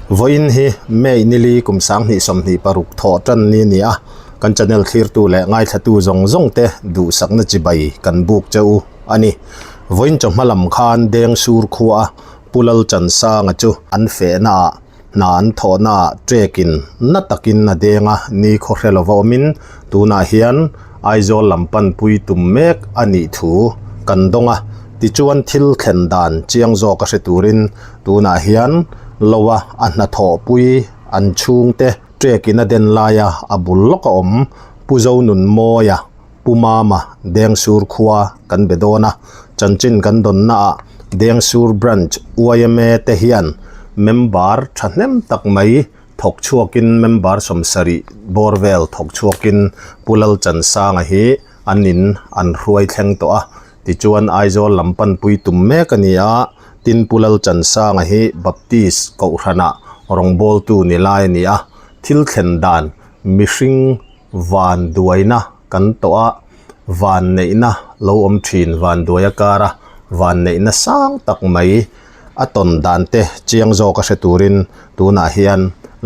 Vawiin hi May nili kum sanghnih sawmhnih paruk thawh tan ni a ni a, kan channel thlirtu leh ngaithlatu zawng zawng te duhsakna chibai kan buk che u a ni. Vawiin chawhma lam khan Dengsur khua a Pu Lalchansanga chu an fehna ah hna an thawhna ah trekin na takin a deng a, ni khaw hre lova awmin tunah hian Aizawl lam panpui tum mek a nih thu kan dawng a, tichuan thil thlen dan chiang zawk a hre turin tunah hian Loa a hnathawhpui an chhungte trekin a den laia a bul lawk a awm Pu Zonunmawia Pu Mama Dengsur khua kan be dawn a, chanchin kan dawnna ah Dengsur Branch yma te hian member thahnem tak mai thawk chhuakin member sawmsarih bawr vel thawk chhuakin Pu Lalchansanga hi an in an hruai thleng tawh a, tichuan Aizawl lam panpui tum mek a ni a, tin Pu Lalchansanga hi Baptist Kohhranah rawngbawltu ni lai a ni a, thil thlen dan mihring Van duaina kan tawh a, van neihna lo awm thin van duai a kar a, van neihna sang tak mai a tawn dan te chiang zawk a hre turin tunah hian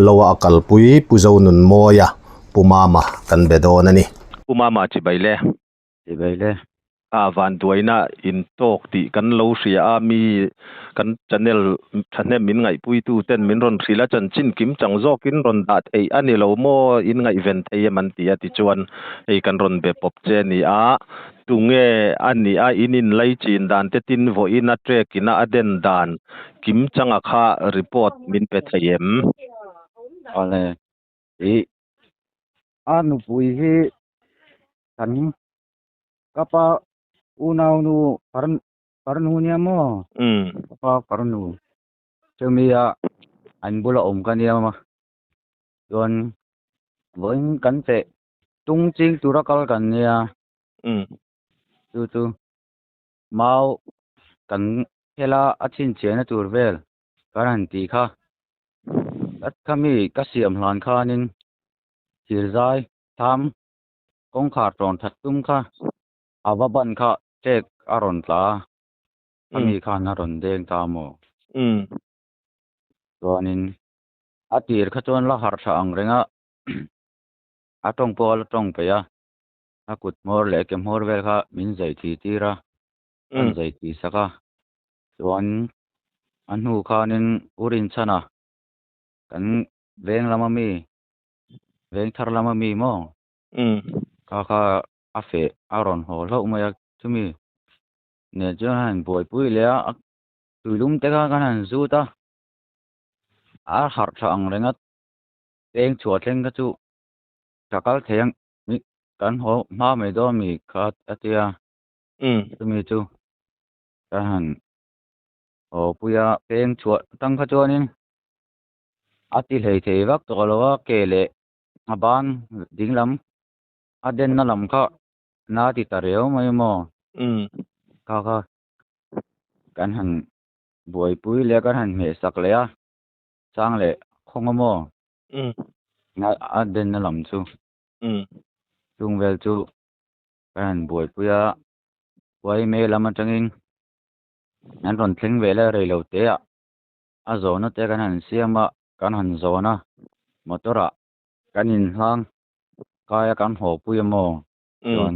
lo a kalpui Pu Zonunmawia Pu Mama kan be dawn a ni. Pu Mama chibai le. Chibai le. A vanduaina in tawk tih kan lo hria a, mi kan channel thahnem min ngaihpuitu ten min rawn hrilh a, chanchin kim chang zawkin rawn dah theih a ni lo maw, in ngaihven thei em an ti a tichuan hei kan rawn be pawp che a ni a, tunge a nih a in inlai chin dan te tin vawiin a trek ina a den dan kim changa kha report min pe thei em? Awle, ih a nupui hi kan Ka pa unaunu farnu nia maw? Ka pa farnu chumi a an bula awm ka nia maw? Chuan vawiin kan feh tung ching tura kal kan nia. Chu chu mau kan khela a chhinchhiahna tur vel kan han tih kha. Ka mi ka siam hlan khanin thirzai tham kawngkhar tawn that tum kha a va ban kha ṭek a rawn tla a, a mi khan a rawn deng ta maw? Chuanin a tir kha chuan la harh tha ang reng a, a tawng pawh a la tawng peih a, a kut hmawr leh ke hmawr vel kha min zai thi tir a, kan zai thi sak a, chuan a hnu khanin u Rinchhana kan veng lama mi Veng thar lama mi maw? Kha kha a feh a rawn haw hlauh mai a, chumi nen chuan a han buaipui leh a, tuilum te kha kan han zut a, a harh tha ang reng a, peng chhuah thleng kha chu ka kal thei ang kan haw hma mai dawn mi kha a tia, chumi chu kan han haw pui a, peng chhuah tang kha chuanin. A ti hlei thei vak tawh lo a, ke leh a ban ding lam a denna lam kha na ti ta riau mai maw? Kha kha kan han buaipui leh a kan han hmeh sak leh a, chang leh khawng a maw? A denna lam chu chung vel chu kan han buaipui a, yma lam atangin an rawn thleng ve leh rei lo te ah. A zawhna te kan han siam a, kan han zawn a, motor ah kan inhlang kai a kan haw pui a maw chuan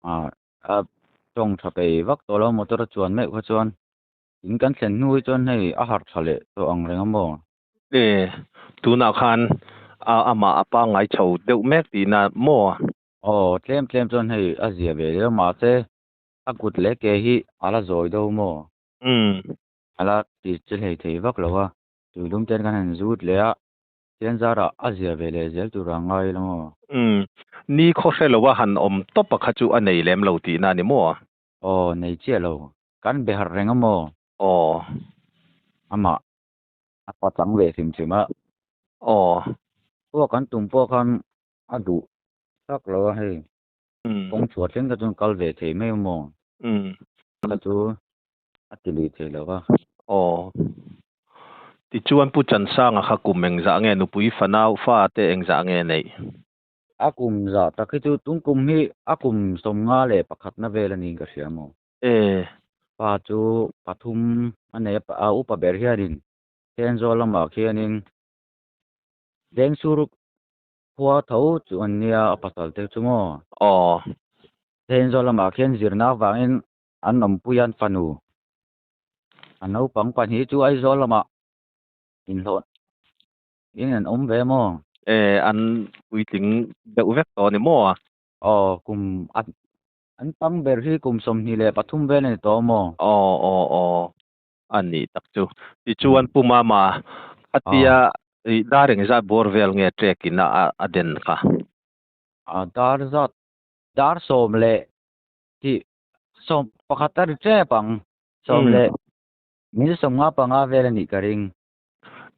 ah a tawng tha pei vak tawh lo motor a chuan meuh kha chuan in kan thlen hnu hi chuan hei a harh tha leh tawh ang reng a maw. E tunah khan a amah a pangngai chho deuh mek tihna maw? Aw tlem tlem chuan hei a zia ve leh a mahse a kut leh ke hi a la zawi deuh maw? A la ti che hlei thei vak lo a, tuilum ten kan han zut leh a, thian zarah a zia ve leh zel tur a ngai lo maw? Umm, ni khaw hre lo a han awm tawp a kha chu a nei lem lo tihna a ni maw? Aw, nei chiah lo. Kan be harh reng a maw? Aw. Amah a pachang ve hrim hrim a. Aw. Pawh kan tum pawh khan a duh tak lo a hei. Kawng chhuah thleng kha chuan kal ve thei mai a maw? Kha chu a ti lui thei lo va. Aw. Tichuan Pu Chansanga kha kum engzah nge nupui fanau fa te engzah nge neih? A kum zah tak hi chu tun kum hi a kum sawmnga leh pakhatna vel a niin ka hria maw? E. Pa chu pathum a nei a, a upa ber hianin. Thenzawl lamah khianin Vengsur khua tho chu an nia a pasal te chu maw? Aw. Thenzawl lamah khian zirna avangin an awmpui a an fanu. A naupang pahnih chu Aizawl lamah inhlawh in an awm ve maw? E, an puitling deuh vek tawh a ni maw? Aw, kum a an pang ber hi kum 23 vel a ni tawh maw? Aw, aw, aw. A nih tak chu. Tichuan Pu Mama, khatia i dar engzat bawr vel nge trek in a a den kha? A dar zat, dar sawm leh tih sawm pakhat a ri tep ang. Sawm leh mil 55 vel a nih ka ring.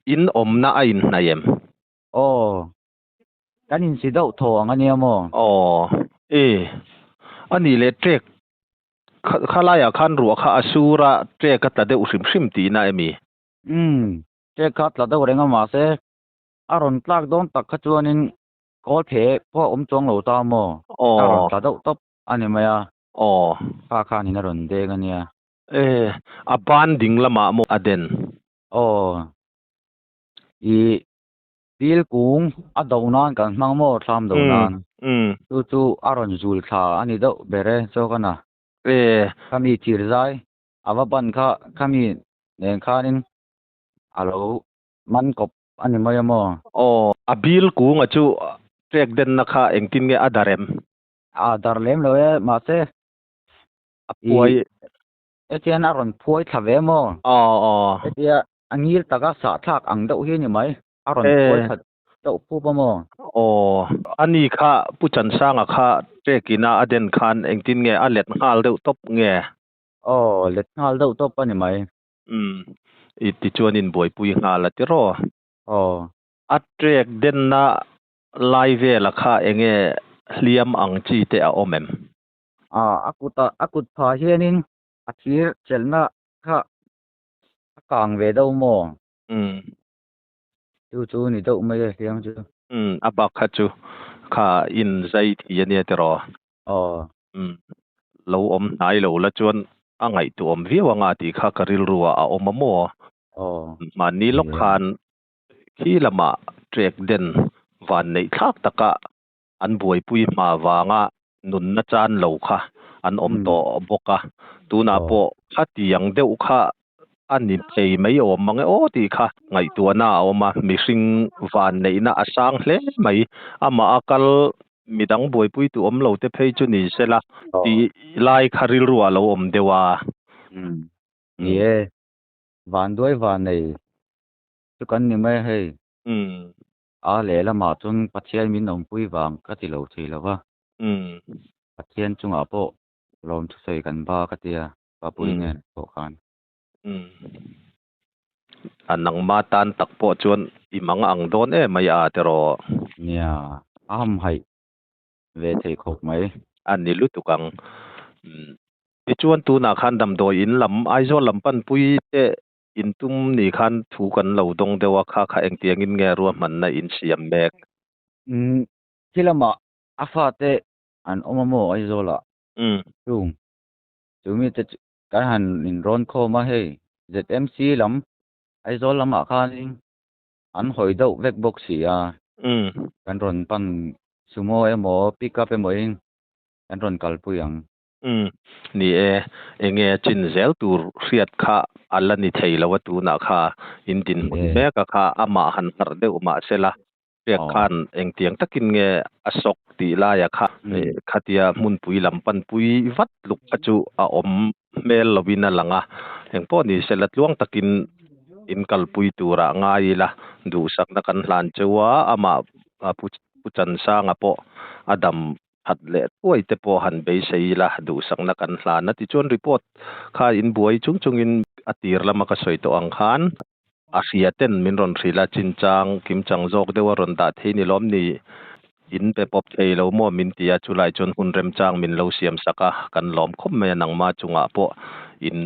In awmna a inhnaih em? Aw, kan insi deuh thaw ang a nia maw? Aw, e, a nih leh trek Khalaiah khan ruah kha a sur a, trek a tla deuh hrim hrim tihna emi? Umm, trek kha a tla deuh reng a mahse a rawn tlak dawn tak kha chuanin kawl phe pawh a awm chuang lo ta maw? A rawn tla deuh tawp a ni mai a. Aw. Kha khanin a rawn deng a nia. E, a ban ding lamah maw a den? Aw, i Pil kung a do nan kan hmang maw thlam do nan? Chu chu a rawn zul thla a ni deuh ber e chawk a na. E. Khami thir zai a va ban kha khami nen khanin a lo man kawp a ni mai a maw? Aw, a bil kunga chu trek denna kha engtin nge a dar em? A dar lem lo e, mahse A phuai. Hetian a rawn phuai thla ve maw? Aw, aw. Hetia a ngil taka sahthlak ang deuh hi a ni mai. A rawn phuai thla deuh phup a maw? Aw, a ni kha Pu Chansanga kha trek ina a den khan engtin nge a let nghal deuh tawp nge? Aw, let nghal deuh tawp a ni mai. Umm, i tichuan in buaipui nghal a tiraw? Aw. A trek denna lai vela kha enge hliam ang chi te a awm em? A kut a, a kut phah hianin a thir chelhna kha a kang ve deuh maw? Umm. Chu chu ni deuh mai e hliam chu. Umm, a bak kha chu kha in zai thi a nia tiraw? Aw. Umm, lo awm hnai lo la chuan a ngaihtuahawm viau anga tih kha ka rilru ah a awm a maw? Aw. Mahni lawk khan khi lamah trek den van neih thlak taka an buaipui hma vanga nunna chan lo kha an awm tawh bawk a, tunah pawh khatiang deuh kha a ni thei mai awm mang e aw tih kha ngaihtuahna a awm a, mihring vanneihna a sang hle mai, amah a kal midang buaipui tu awm lo te phei chu ni sela tih lai kha rilru ah lo awm deuh a. Ni e, vanduai vannei chu kan ni mai a hei. A lehlamah chuan Pathian min awmpui vang ka ti lo thei lo va. Pathian chungah pawh lawm thusawi kan ba ka tia Papui nen pawh khan. A nangma tan tak pawh chuan i mang ang dawn em mai a tiraw? Nia, a hamhaih ve thei khawp mai. A ni lutuk ang. Tichuan tunah khan damdawi in lam Aizawl lam panpui te In tum ni khan thu kan lo dawng deuh a, kha kha engtiangin nge ruahmanna in siam mek? Umm, khi lamah a fate an awm a maw Aizawlah? Umm. Chung, chu mite chu kan han inrawn khawm a hei, ZMC lam Aizawl lamah khanin an hawi deuh vek bawk si a. Umm. Kan rawn pan sumo emaw pick up emaw in kan rawn kalpui ang. Umm, ni e, enge a chin zel tur hriat kha a la ni thei lo a tunah kha in dinhmun mek a kha amah han harh deuh mah se la, hriat khan engtiang takin nge a sawk tih laia kha khatia hmunpui lam panpui vat luk kha chu a awm hmel lovin a lang a, engpawh ni se la tluang takin in kalpui turah ngai ila duhsakna kan hlan cheu a, amah Pu Chansanga pawh a dam That leh thuai te pawh han beisei ila duhsakna kan hlan a tichuan report kha in buai chung chungin a tir lama ka sawi tawh ang khan a hria ten min rawn hrilh a chinchang kimchang zawk deuh a rawn dah thei ni lawm ni in pe pawp thei lo maw min ti a chulai chuan hun remchang min lo siam sak a kan lawm khawp mai a nangma chungah pawh in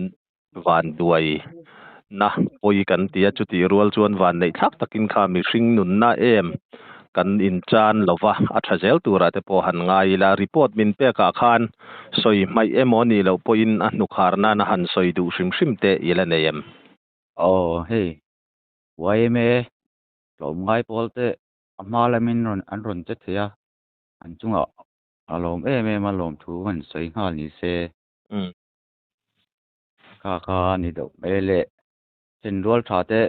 van duai na pawi kan ti a, chutih rual chuan van neih thlak takin kha mihring nunna em kan inchan lova a tha zel turah te pawh han ngai ila, report min pekah khan sawi hmaih emaw nih loh pawhin a hnukhar nana han sawi duh hrim hrim te i la nei em? Aw hei. Yma tlawmngai pawl te a hma lamin rawn an rawn che thei a, an chungah a lawm em em a lawmthu han sawi nghal ni se. Kha kha a ni deuh mai le. Thenrual tha te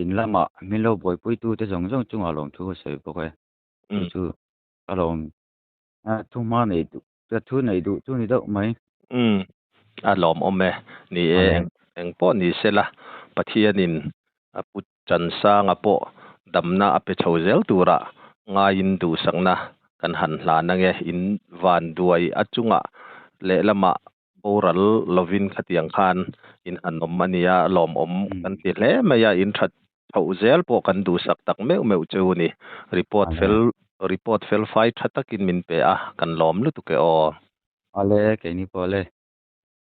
in lamah min lo buaipuitu te zawng zawng chungah lawmthu ka sawi bawk e. Chu chu ka lawm thu hma nei duh ka thu nei duh chu ni deuh mai. Umm a lawmawm e. Ni e eng pawh ni sela Pathianin a pu Chansanga pawh damna a pe chho zel tura ngaiin duhsakna kan han hlan ange. In van duai a chungah lehlamah boral lovin khatiang khan in han awm a nia, lawmawm kan ti hle mai a, in that chhoh zel pawh kan duhsak tak meuh meuh cheu a ni. Report fel report fel fai tha takin min pe a, kan lawm lutuk e aw. Ale, keini pawh le.